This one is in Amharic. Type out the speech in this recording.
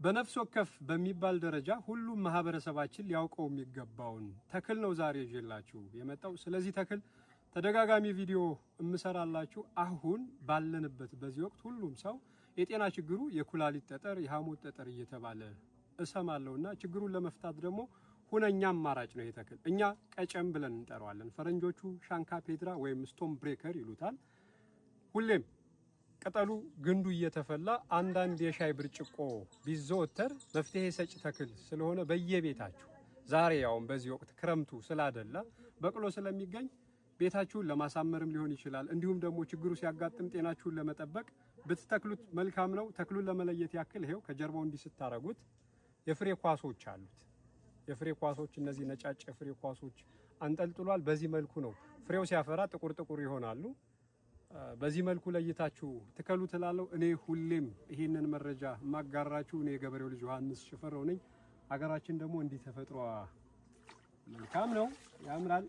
በነፍስ ወከፍ በሚባል ደረጃ ሁሉም ማህበረሰባችን ሊያውቀው የሚገባውን ተክል ነው ዛሬ ይዤላችሁ የመጣው። ስለዚህ ተክል ተደጋጋሚ ቪዲዮ እምሰራላችሁ። አሁን ባለንበት በዚህ ወቅት ሁሉም ሰው የጤና ችግሩ የኩላሊት ጠጠር፣ የሐሞት ጠጠር እየተባለ እሰማለሁና ችግሩን ለመፍታት ደግሞ ሁነኛ አማራጭ ነው ይሄ ተክል። እኛ ቀጨም ብለን እንጠራዋለን። ፈረንጆቹ ሻንካ ፔድራ ወይም stone breaker ይሉታል። ሁሌም ቅጠሉ ግንዱ እየተፈላ አንዳንድ የሻይ ብርጭቆ ቢዘወተር መፍትሄ ሰጭ ተክል ስለሆነ በየቤታችሁ ዛሬ ያውም በዚህ ወቅት ክረምቱ ስላደላ በቅሎ ስለሚገኝ ቤታችሁን ለማሳመርም ሊሆን ይችላል። እንዲሁም ደግሞ ችግሩ ሲያጋጥም ጤናችሁን ለመጠበቅ ብትተክሉት መልካም ነው። ተክሉን ለመለየት ያክል ይሄው ከጀርባው እንዲህ ስታረጉት የፍሬ ኳሶች አሉት። የፍሬ ኳሶች እነዚህ ነጫጭ የፍሬ ኳሶች አንጠልጥሏል። በዚህ መልኩ ነው ፍሬው ሲያፈራ ጥቁር ጥቁር ይሆናሉ። በዚህ መልኩ ለይታችሁ ትከሉ ትላለው። እኔ ሁሌም ይሄንን መረጃ የማጋራችሁ እኔ የገበሬው ልጅ ዮሐንስ ሽፈራው ነኝ። ሀገራችን ደግሞ እንዲህ ተፈጥሯ መልካም ነው፣ ያምራል።